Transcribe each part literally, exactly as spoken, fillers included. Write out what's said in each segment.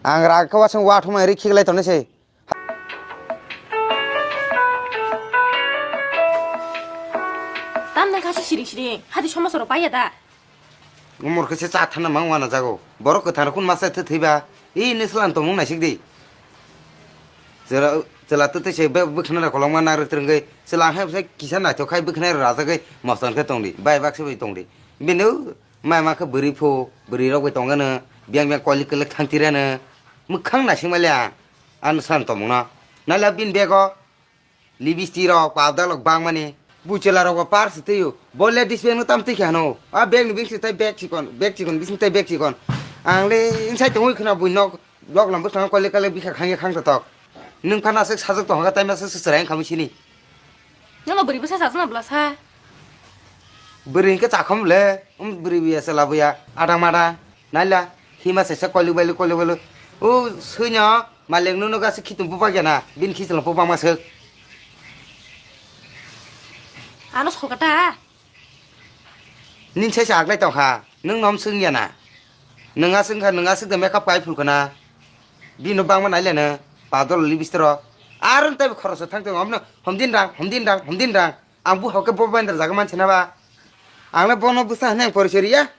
Ang rag khe wasung wa thumai ri khiklai tongnai se. Tam nang kha se siring siring, hati somasoro paiya da. Umor khe se cha thana mang wana jago. Borok kwthar khun masa thwi thwiba. I ni slan tongmung naisik di. Chwla, chwla twi twi se be-, bwkhwnai rok kolokma nang rwk twrwngwi. Chwla he se kisa naithok khai bwkhwnai rok rajagwi moson khe tongdi. Bai bak se bai tongdi. Bini mai ma khe bwrwi phu, bwrwi rok bai tongano. Biyang biyang kolik kolik thang tirano. Mwkhang naising mali ang. Ano slan tongmung no. Naila bini bego. Lipstick rok, powder rok bangmani. Buchela rok bo par se twiyo. Bo ladies bag no tam twi khe hano. A bag ni bising tai bag chikon, bag chikon bising tai bag chikon. Ang le inside tongwi khna bui nok, nok lam bwskango kole kole bikha khangya khang tok. Nwng phano aswk sajwk tong kha tai masa se chwrai wng kha mui sini. Nono bwrwi bwsa sajwk na bwla sa. Bwrwi hwnkhe chakhom le, um bwrwi buya chwla buya, adang madang. Naila, hima se se kolik bailuk kolik bailuk. O, swino, maleng nono gasi khitung bupak ya na, bini khichwlong bupak ma swk. Ano solkata. Nin se se aglai tong kha, nwng nom swng ya na. Nwng aswk kha, nwng aswk de makeup kai phul kana. Bino bangma naile no, padol lipstick ro. Aron tai khoroso thang tong omno, homdin rang, homdin rang, homdin rang. Ang bu hoke bo bandar jaga manse na ba. Ang le bono bwsa hwnwi ang porichoi riya.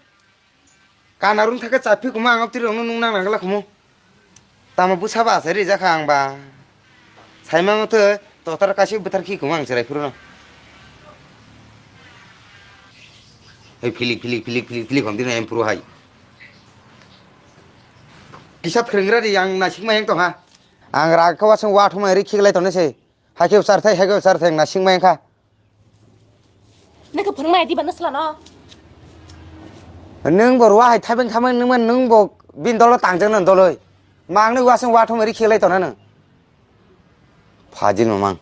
Kana rung thaka chaphi kuma ang abtiri rong nung nang nang la khumu. Tamo bwsa ba asai rijak kha ang ba. Saimano tei totar kaisa bwthar khi kuma ang cherai phuru no. Hei philik philik philik philik philik hom dino em phuru hai. Kisa phwrwnggra di ang naisik ma yang tong ha. Ang rag khe wasung wa thumai ri khiklai tongnai se. Haikhe bwsar thai, haikhe bwsar thai, wngna singmai wngkha. Nokhe phwrwngmaya diba nwslano? Nwng bo ruwa hai thabeng thabeng nwngma nwng bo bini dolo tangjak nang doloi. Mangni wasung wathumai ri khelai tona nwng. Phajil mamang.